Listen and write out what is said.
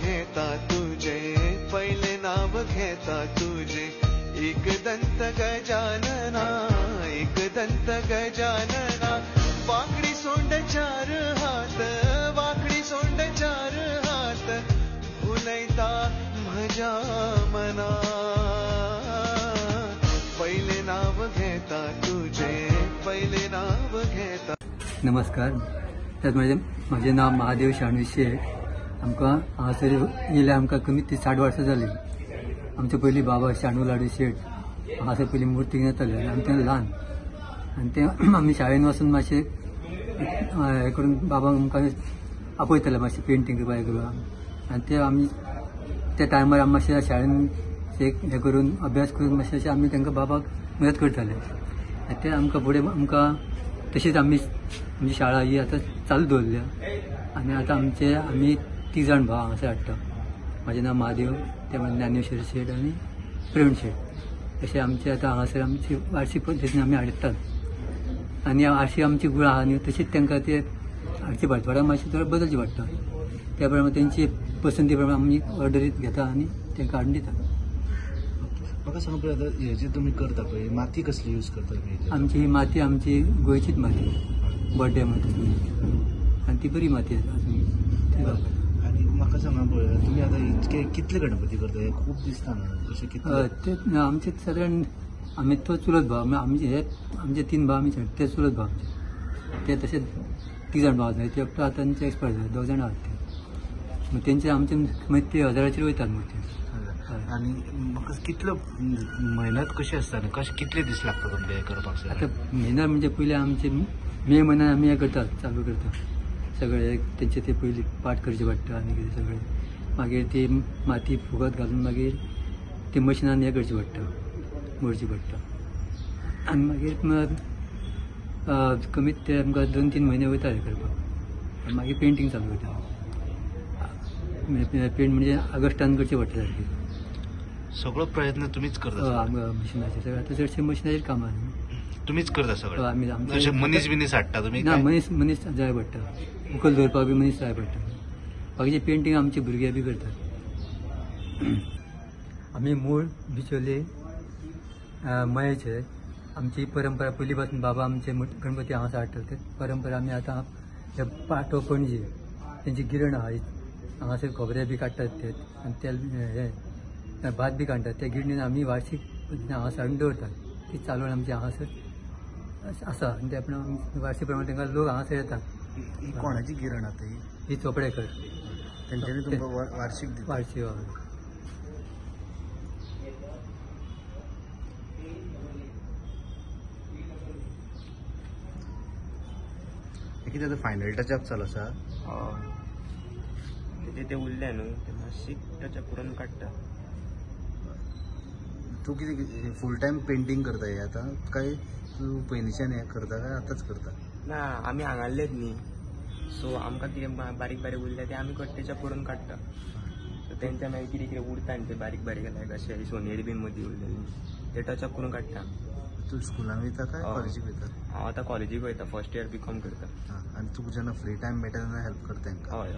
घेता तुझे, पहिले नाव घेता तुझे। एक दंत गजानना, एक दंत गजानना, वाकडी सोंड चार हात, वाकडी सोंड चार हात, भुलयता म्हज्या मना। पहिले नाव घेता तुझे, पहिले नाव घेता। नमस्कार, त्यात म्हजें नांव महादेव शाणू शेट। आमकां हांगासर येयल्यार आमकां कमीत ती 60 वर्सां जालीं। आमचे पयलीं बाबा शाणू लाडू शेट हांगासर पयलीं मुर्ती येताले आनी आमी तेन्ना ल्हान, आनी ते आमी शाळेन वचून मातशें हें करून बाबांक आमकां आपयताले मातशें पेंटींग करपाक हें करपाक। आनी ते आमी त्या टायमार आमी मातशें शाळेन हें करून अभ्यास करून मातशें अशें आमी तांकां बाबाक मदत करताले। आनी ते आमकां फुडें आमकां तशीच आमी आमची शाळा ही आतां चालू दवरल्या। आनी आतां आमचे आमी 3 जाण भाव हांगासर हाडटा। म्हाजें नांव महादेव, ते म्हणजे ज्ञानेश्वर शेट आनी प्रवीण शेट। अशें आमचे आतां हांगासर आमची वार्षीक पद्दतीन आमी हाडटात। आनी आरशी आमची गुळां आहा न्हू, तशीच तांकां ते हाडची पडटा, थोड्या मातशें थोडें बदलचें पडटा। त्या प्रमाणे तेंची पसंती प्रमाणे आमी ऑर्डरीत घेता आनी तांकां हाडून दिता। म्हाका सांग पळय, आतां हें जें तुमी करता पळय, माती कसली यूज करता तुमी? आमची ही माती आमची गोंयचीच माती, बड्डे माती, आनी ती बरी माती आसा ती वापरता। आनी म्हाका सांगा पळय, तुमी आतां इतके कितले गणपती करता? हे खूब दिसता न्हू, अशें कितले? ते आमचे सादारण आमी तो चुलत भाव, आमचे हे आमचे 3 भाव आमी ते चुलत भाव आमचे, ते तशें 3 जाण भाव आसा, ते एकटो आतां तांचे एक्सपायर जाले, 2 जाण आहात ते। मागीर तेंचे आमचे मागीर ते हजाराचेर वयतात मुर्ती। आनी म्हाका कितलो मेहनत कशी आसता आनी कशें कितले दीस लागता तुमकां हें करपाक? आतां मेहनत म्हणजे पयलीं आमचे मे म्हयन्यान आमी हें करतात, चालू करता सगळें। तेंचे ते पयलीं पाट करचें पडटा आनी कितें सगळें, मागीर ती माती फुगत घालून मागीर ती मशिनान हें करचें पडटा, मोडची पडटा। आनी मागीर कमीत ते आमकां 2-3 म्हयने वयता हें करपाक। आनी मागीर पेंटींग चालू करता। पेंट म्हणजे ऑगस्टान करचें पडटा सारकें। सगळो प्रयत्न तुमीच करता? मशिनाचेर सगळें आतां चडशें मशिनाचेर काम आहा न्हू। तुमीच करता सगळें? आमी अशें मनीस बिनीस हाडटा तुमी? ना, मनीस जाय पडटा, उखल दवरपाक बी मनीस जाय पडटा। बाकीचें पेंटींग आमचे भुरगे बी करतात। आमी मूळ बिचोले मयेचे। आमची परंपरा पयलीं पासून बाबा आमचे गणपती हांगासर हाडटाले, ते परंपरा आमी आतां हे पाटो पणजे तेंची गिरण आहा, हांगासर खोबरें बी काडटात ते, आनी तेल हें भात बी काडटात। त्या गिरणीन आमी वार्षीक हांगासर हाडून दवरतात, ती चालवण आमची हांगासर आसा। आनी त्या प्रमाणे वार्षीक प्रमाणे तांकां लोक हांगासर येतात। ही कोणाची गिरण आतां ही? ही चोपडेकर। तेंच्यांनी तुमकां वार्षीक दिता? वार्षीक, हय। कितें आतां फायनल टचअप चालू आसा? हय, ते उरले न्हू ते मातशी टचअप करून काडटा। तूं कितें फूल टायम पेंटींग करता हें आतां काय तूं पयलींच्यान हें करता काय आतांच करता? ना, आमी हांगासरलेच न्ही, सो आमकां कितें बारीक बारीक उरल्या तें आमी टचअप करून काडटा। सो तेंच्या मागीर कितें कितें उरता न्ही ते बारीक बारीक लायक अशें सोनेरी बीन मदीं उरलेली ते टचअप करून काडटा। तूं स्कुलान वयता काय कॉलेजीक वयता? हांव आतां कॉलेजीक वयता, फर्स्ट इयर बी कॉम करता। आनी तुका जेन्ना फ्री टायम मेळटा तेन्ना हेल्प करता तेंकां? हय।